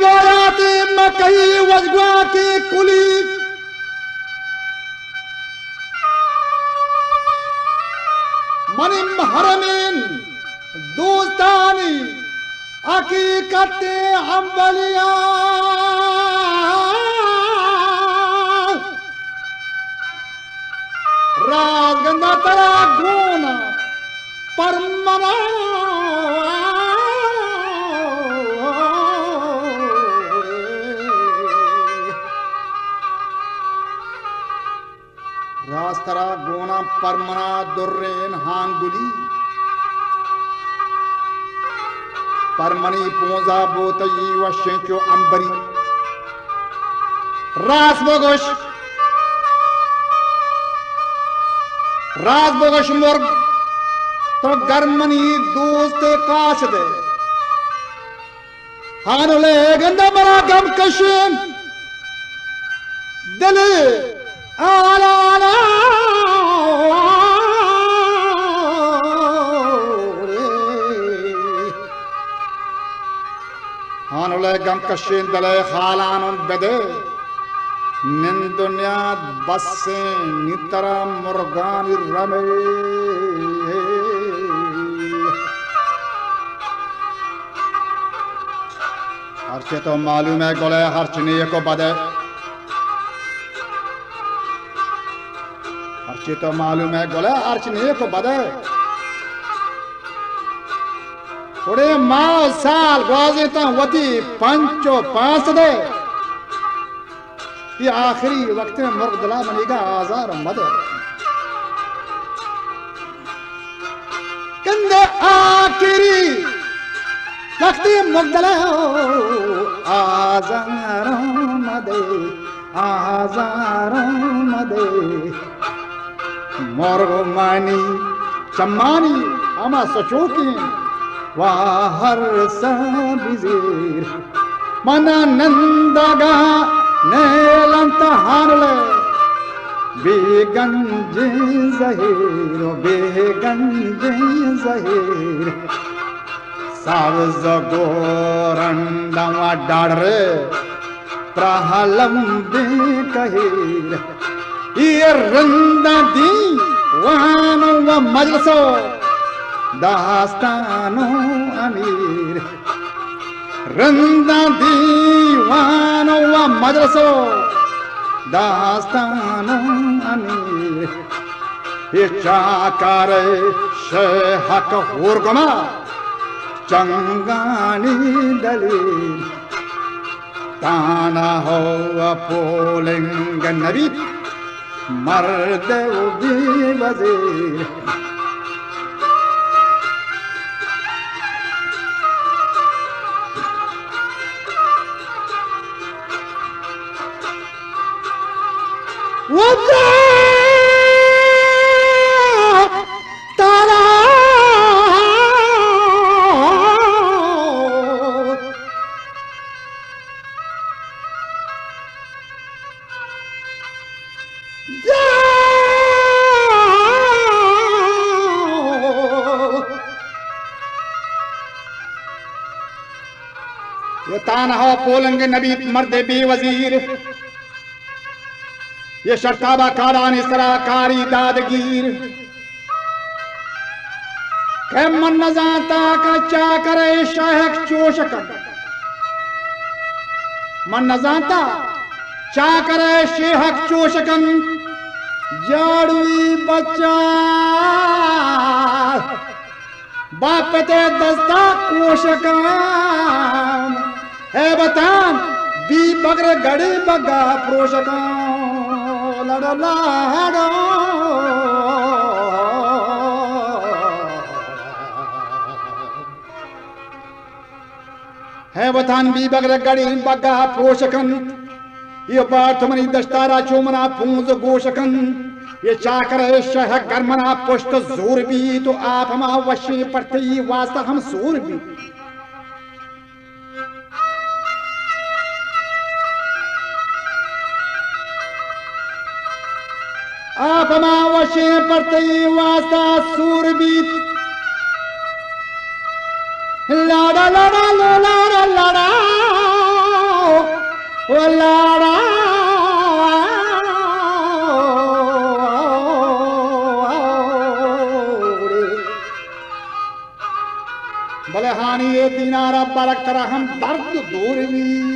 روایات مکہی وژگوانکیں کلی، منی محرمیں دوستانی حقیقت امبلیاں۔ راز گنداں ترا گون پر منا۔ راز ترا گوناں پر منا دریں ہانگلی۔ پر منی پونزا بوتئی وشیں چو امبری۔ راست بگوش، راست بگوش مرگ، تو گر منی دوست کاش دے۔ ہانل ءِ گند ءَ منا گم کشیں دل ءِ آلالاں۔ ہانل ءِ گم کشیں دل ءِ ہالاں بدے۔ نند ءُ نیاد بسیں نی ترا مرگانی رمے۔ ہرچی تو معلوم ئے گل ءِ ہرچ نیک ءُ بد ءِ۔ ہرچی تو معلوم ئے گل ءِ ہرچ نیک ءُ بد ءِ۔ گڑے ماہ ءُ سال گوازینتاں وتی پنچ ءُ پانسد ءِ۔ اے آخری وقت ءَ مرگ دلا منیگا آزار مدے۔ گند ءِ آخری وقت ءَ مرگ دلا آزار مدے، آزار مدے۔ مرگ منی چمانی ہما سچوکیں واہر سبزیر۔ من نندگاں نیلنت ہانل ءِ بے گنجیں زہیر ءُ بے گنجیں زہیر۔ سبز گورنڈاں ءُ ڈاڈر ءِ ترا لمبیں کہیر۔ اے رنداں دیوان ءُ مجلس ءُ داستان ءُ امیر۔ رنداں دیوان ءُ مجلس ءُ داستان ءُ امیر۔ اے چاکر ءِ شیہک ہورگما چنگانی دلیل۔ تانہ ءُ پولنگ نبیت مرد ءُ بے وزیر۔ وجہ تارا اے تانہ ءُ پولنگ نبیت مرد بے وزیر۔ اے شرتابا کارانی سرا کاری دادگیر۔ کہ من نزانتا کہ چاکر ءِ شاہک چوش کنت۔ من نزانتا چاکر ءِ شیہک چوش کنت۔ جاڑوی بچا باپت ءِ دستا کوش کن۔ ہے وطن بی بگر گڑی بگا پروش کن۔ لڑ لاڑ۔ ہے وطن بی بگر گڑی بگا پروش کن۔ اے بار تو منی دشتارا چو منا پونز گوش کن۔ اے چاکر ءِ شہ گر منا پشت زور بیت ءُ آپ ہما وشیں پر تئی واسطہ ہم سور بیت۔ آپ ہما وشیں پر تئی واسطہ سور بیت۔ لاڑا لاڑا لو لاڑا لاڑا۔ لاڑا۔ بلے ہانی اے دینار ءَ برگ ترا ہم درد دور بی۔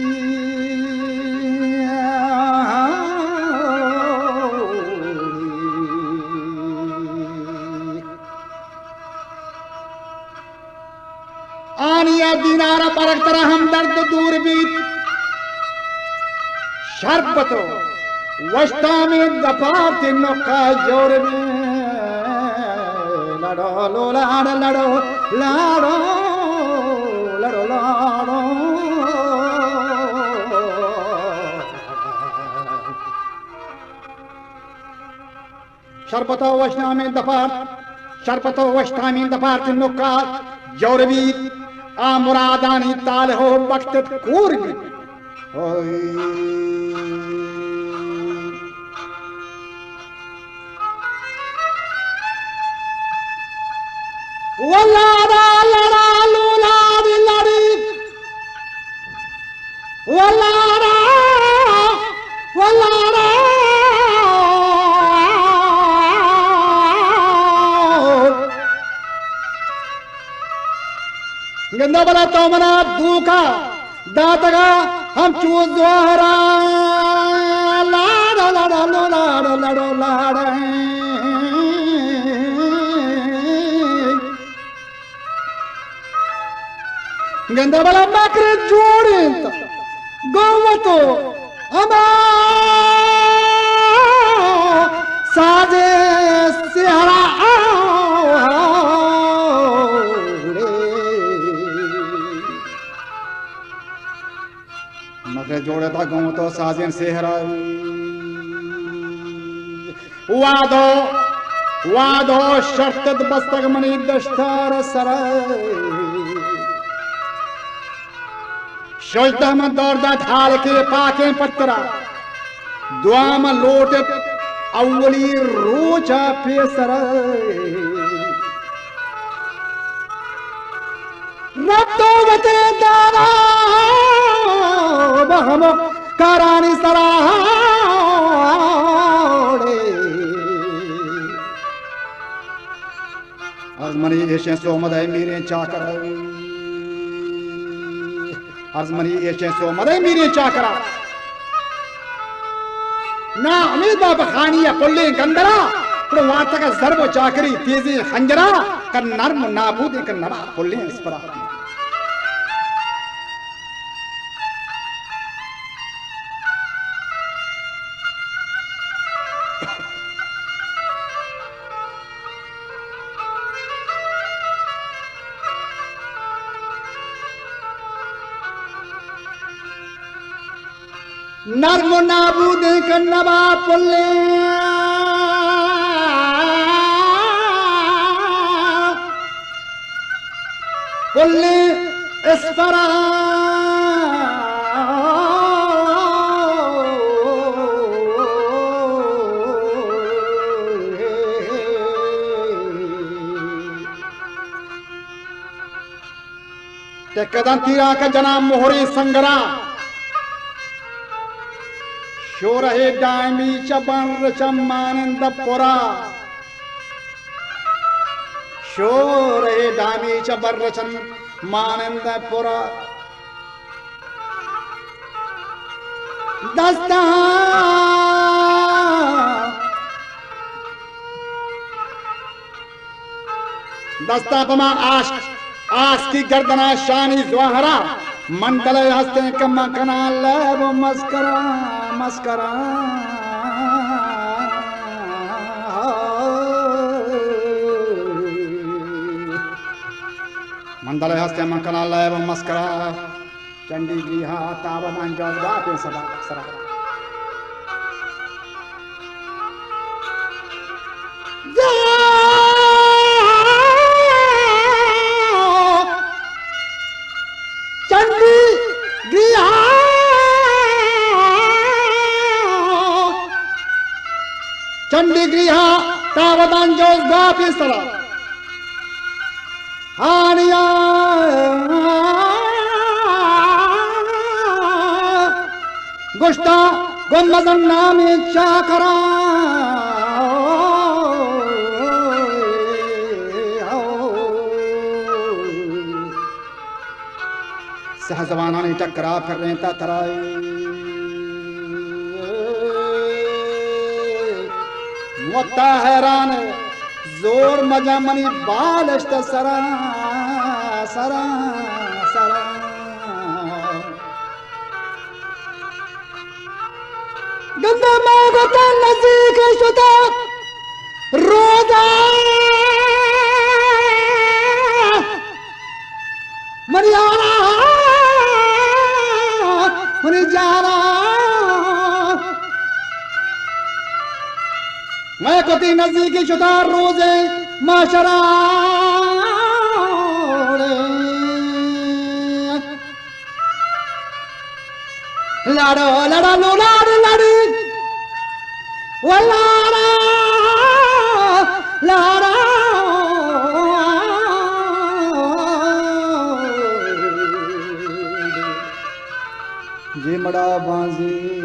آنی ءَ دینار ءَ برگ ترا ہم درد دور بیت۔ شربت ءُ وشتامیں دپارتی نکا جور بی۔ لڑو لو لاڑ لڑو، لاڑو لڑو لاڑو۔ شربت ءُ وشتامیں دپارت، شربت ءُ وشتامیں دپارتی نکا جور بیت، آ مرادانی تالہ ءُ بکت ات کور بیت۔ اوئے۔ ولاڑا لڑا لولاڑی لڑی۔ ولاڑا، ولاڑا۔ گندا بلا تو منا دوکا داتگا ہم چو زہرا۔ لاڑا، لاڑا، لولاڑا، لڑو لاڑا۔ گندے بلا مکر جوڑینت گوں وتو ہما سازے سہرا۔ مکر جوڑتا گوں تو سازیں سہرا۔ وعدو، وعدو شرط ات بستگ منی دشتار سرا۔ شجتہ من دور دات حال کے پاکیں پترا۔ دعا من لوٹت اولی روچا پیسرا۔ رب تو وتے دارا بہم کارانی سرا۔ عرض منی ایشیں سومد ءِ میریں چاکر۔ عرض منی ایشیں سومد ءِ میریں چاکرا۔ نا امید بہ خانی ءِ پلیں گندرا، پڑ وارتگ ءَ ضرب ءُ چاکری تیزیں خنجرا، کن نرم ءُ نابودیں کن نبا پلیں اسپرا۔ نرم ءُ نابودیں کن نبا پلیں، پلیں اسپرا۔ ٹکدن تیراک جناں مہرے سنگرا۔ شورہے ڈائمی چہ بن رچن مانند پرا۔ شورہے ڈائمی چہ بن رچن مانند پرا۔ دستاں دستا پہ ما آشک، آسکی گردنا شانی زواہرا، من دلے ہستیں کہ من کناں لیب و مسکرا، مسکرا۔ من دلے ہستیں من کناں لیب و مسکرا۔ چنڈی گریہا تاب من جوز گاپیں سبا سرا۔ چنڈی گریہا، چنڈی گریہا تاب من جوز گاپیں سرا۔ ہانیا، گوشتا گوں مزن نامیں چاکراں، سیاہ زبانانی ٹکرا پھرینتا ترائی۔ وتا حیران زور مجا منی بالشت سرا، سرا، سرا۔ گندے ما گوتا نزیک شتا روزا، منی یارا، منی جانا۔ میں کتی نزیک شتا روزے محشرا۔ لاڑو، لاڑا، لو، لاڑ، لاڑی۔ او لاڑا، لاڑا۔ جی مڑا بانزی۔